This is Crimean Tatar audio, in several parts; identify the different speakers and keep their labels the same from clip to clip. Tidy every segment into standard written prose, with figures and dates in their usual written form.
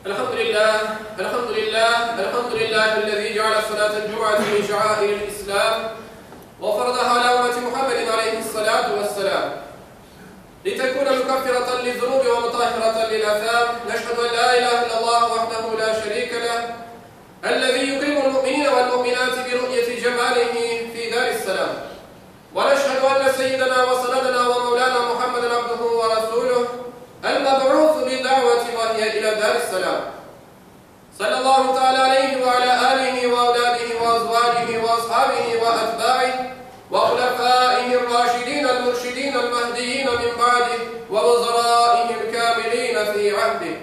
Speaker 1: الحمد لله الحمد لله الحمد لله الذي جعل صلاة الجمعة من شعائر الإسلام وفرضها على أمة محمد عليه الصلاة والسلام لتكون مكفرة للذنوب ومطهرة للآثام نشهد أن لا إله إلا الله وحده لا شريك له الذي يكرم المؤمنين والمؤمنات برؤية جماله في دار السلام ونشهد أن سيدنا وسندنا ومولانا محمدا عبده ورسوله المبعوث بالدعوة وهي إلى دار السلام صلى الله تعالى عليه وعلى آله وأولاده وأزواجه وأصحابه وأتباعه وخلفائه الراشدين المرشدين المهديين من بعده ووزرائه الكاملين في عهده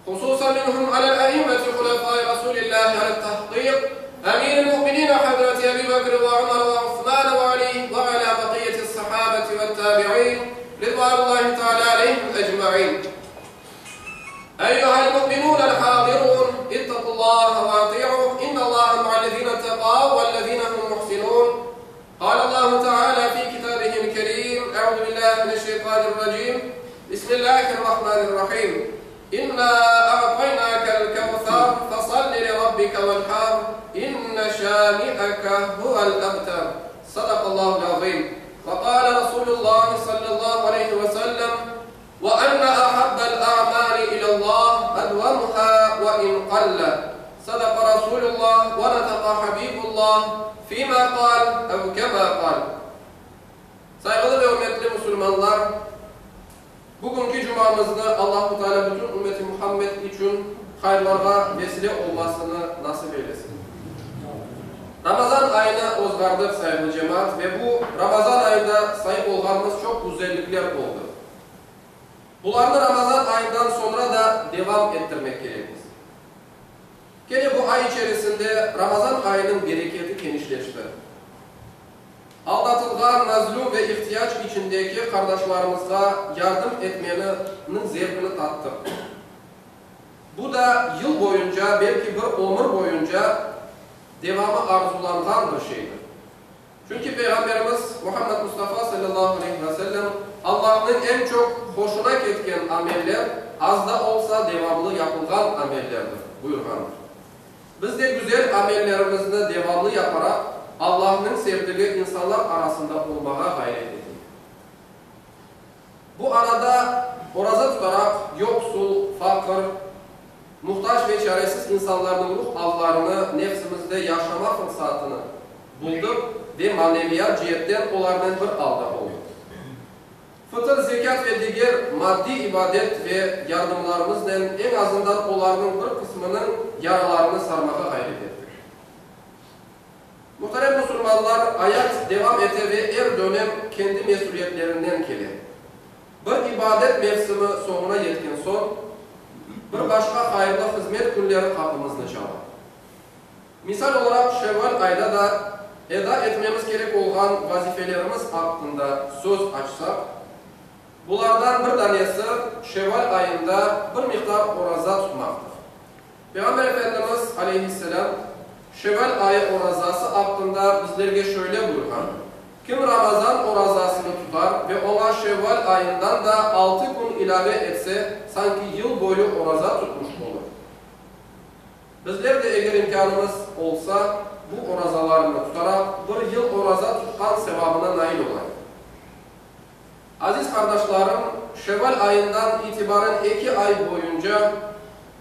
Speaker 1: خصوصا منهم على الأئمة خلفاء رسول الله على التحقيق أمير المؤمنين حضرة أبي بكر وعمر وعثمان وعلي وعلى بقية الصحابة والتابعين رضوان الله تعالى عليهم أجمعين أيها المؤمنون الحاضرون اتقوا الله وأطيعوا إن الله مع الذين اتقوا والذين هم محسنون قال الله تعالى في كتابه الكريم أعوذ بالله من الشيطان الرجيم بسم الله الرحمن الرحيم إنا أعطيناك الكوثر فصل لربك وانحر إن شانئك هو الأبتر صدق الله العظيم وقال رسول الله صلى الله عليه وسلم وأن أحب الأعمال إلى الله أدومها وإن قل صدق رسول الله ونطق حبيب الله فيما قال أو كما قال Sayğılı ve ürmetli musulmanlar, bugünki cumamıznı Allahu Teala bütün ümmeti Muhammed içün hayırlarğa vesile olmasını nasip eylesin. Ramazan ayını ozğardıq, sayğılı cemaat, ve bu Ramazan ayında saip olğanımız çoq güzellikler oldı. Bularnı Ramazan ayından soñra da devam ettirmek kerekmiz. Kene bu ay içerisinde Ramazan ayınıñ bereketi kenişleşti. Aldatılğan, mazlum ve ihtiyac içindeki qardaşlarımızğa yardım etmeniñ zevqini tattıq. Bu da yıl boyunca, belki bir ömür boyunca devamı arzulanğan bir şeydir. Çünki Peyğamberimiz Muhammed Mustafa salâllahu aleyhi ve sellem, Allahnıñ eñ çoq hoşuna ketken ameller, az da olsa devamlı yapılğan amellerdir, buyurğandır. Biz de güzel amellerimizni devamlı yaparaq, Allahnıñ sevdigi insanlar arasında olmağa ğayret eteyik. Bu arada oraza tutaraq, yoqsul, faqır, muhtac ve çaresiz insanlarnıñ ruh allarını nefsimizde yaşama fırsatını buldıq ve maneviyat ceetten olarnen bir alda oldıq. Fıtır, zekât ve diger maddiy ibadet ve yardımlarımıznen eñ azından olarnıñ bir qısmınıñ yaralarını sarmağa ğayret ettik. Muhterem musulmanlar, ayat devam ete ve er dönem kendi mesüliyetlerinden kele. Bir ibadet mevsimi soñuna yetken soñ, bir başqa hayırlı hızmet künleri qapımıznı çala. Misal olaraq, şevval ayda da eda etmemiz kerek olğan vazifelerimiz aqqında söz açsaq, bulardan bir danesi şevval ayında bir miqdar oraza tutmaqtır. Peyğamber Efendimiz, aleyhisselâm, şevval ayı orazası aqqında bizlerge şöyle buyurğan, Kim Ramazan orazasını tutar ve oña şevval ayından da altı kün ilâve etse, sanki yıl boyu oraza tutmuş olur. Bizler de eger imkânımız olsa, bu orazalarnı tutaraq, bir yıl oraza tutqan sevabına nail olayıq. Aziz qardaşlarım, şevval ayından itibaren eki ay boyunca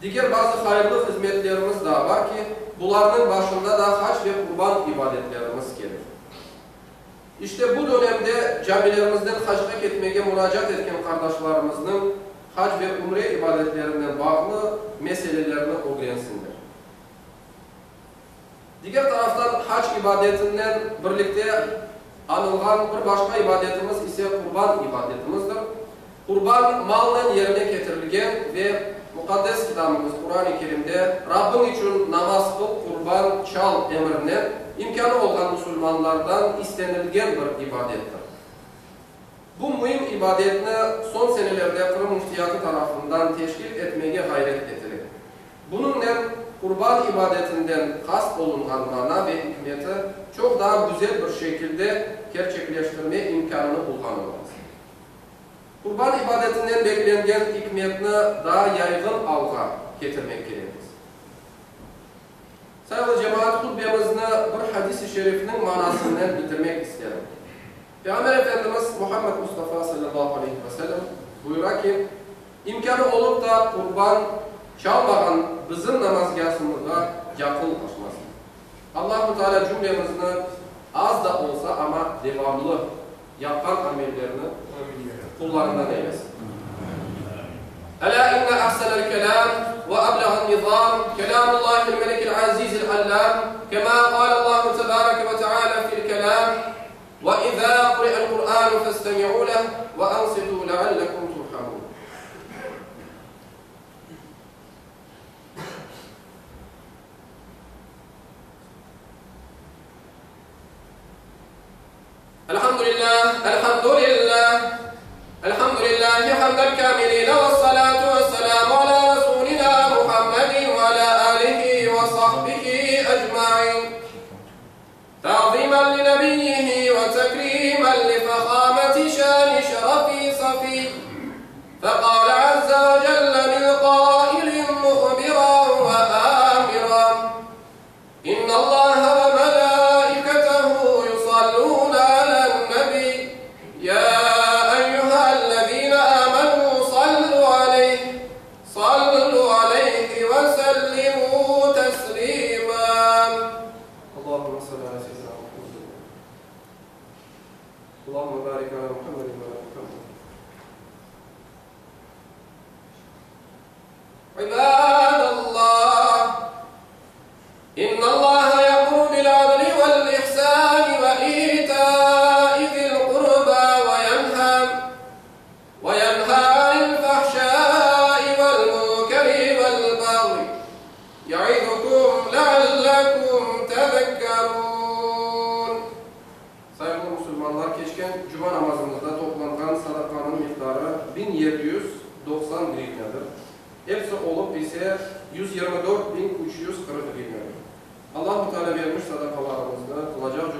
Speaker 1: diger bazı hayırlı hızmetlerimiz daa bar ki, bularnıñ başında da hac ve qurban ibadetlerimiz kelir. İşte bu dönemde camilerimizden hacqa ketmege muracaat etken qardaşlarımıznıñ hac ve ümre ibadetlerinen bağlı meselelerini ögrensinler. Diger taraftan hac ibadetinen birlikte añılğan bir başqa ibadetimiz ise qurban ibadetimizdir. Qurban malnen yerine ketirilgen ve Muqaddes Kitabımız Quran-ı Kerimde Rabbiñ içün namaz qıl, qurban çal emrinen imkânı olğan musulmanlardan istenilgen bir ibadettir. Bu müim ibadetni soñ senelerde Qırım Müftiyatı tarafından teşkil etmege ğayret etile. Bunıñnen qurban ibadetinden qast olunğan mana ve ikmeti çoq daa güzel bir şekilde kerçekleştirme imkânını bulğan olamız. Qurban ibadetinden beklengen ikmetni daa yayğın alğa. ketirmek kerekmiz. Sayğılı cemaat, hutbemizni bir hadis-i şerifniñ manasınen bitirmek isterim. Peyğamber Efendimiz Muhammed Mustafa salâllahu aleyhi ve sellem buyura ki, İmkânı olıp da qurban çalmağan bizim namazgâhımızğa yaqınlaşmasın. Allahu Teala cümlemizni az da olsa, amma devamlı yapqan amellerni qullarından eylesin. Elâ inne ahsenel kelâm ve eblağen nizâm kelâmullâhil melikil azîzil allâm kemâ kâlellâhu tebâreke ve teâlâ fil kelâm ve izâ kuri'el Kur'ânu festemi'û leh ve ansitû leallekum turhamûn. Elhamdülillah, elhamdülillah, elhamdülillahi hamdel kâmilîne vessalâtu vesselâmu alâ Resûlinâ Muhammedin ve alâ âlihi ve sahbihi ecmaîn. Ta'zîmen li nebiyyihi ve tekrîmen li fehâmeti şâni şerefi safî. Feqâle azze ve celle min qâilin muhbiran ve âmiran. İnnallâhe ve melâiketehu yusallûne alen-nebî, yâ eyyühellezîne âmenû sallû aleyh, sallû aleyhi ve sellimû teslîmâ. Allahümme salli alâ seyyidinâ Muhammed. Allahümme bârik alâ Muhammedin ve alâ Muhammed. İbâdallah, İnnallâhe ye'muru bil-adli vel-ihsâni ve îtâi zil-qurbâ ve yenhâ ve yenhâ anil-fahşâi vel-munkeri vel-bagyi ye'izukum leallekum tezekkerûn. Sayğılı musulmanlar, keçken cuma namazımızda toplanğan sadaqanıñ miqdarı 1790 grivnâdır. Episi olıp ise 124340 grivnâdır. Allahu Teala bermiş sadaqalarımıznı qılacaq.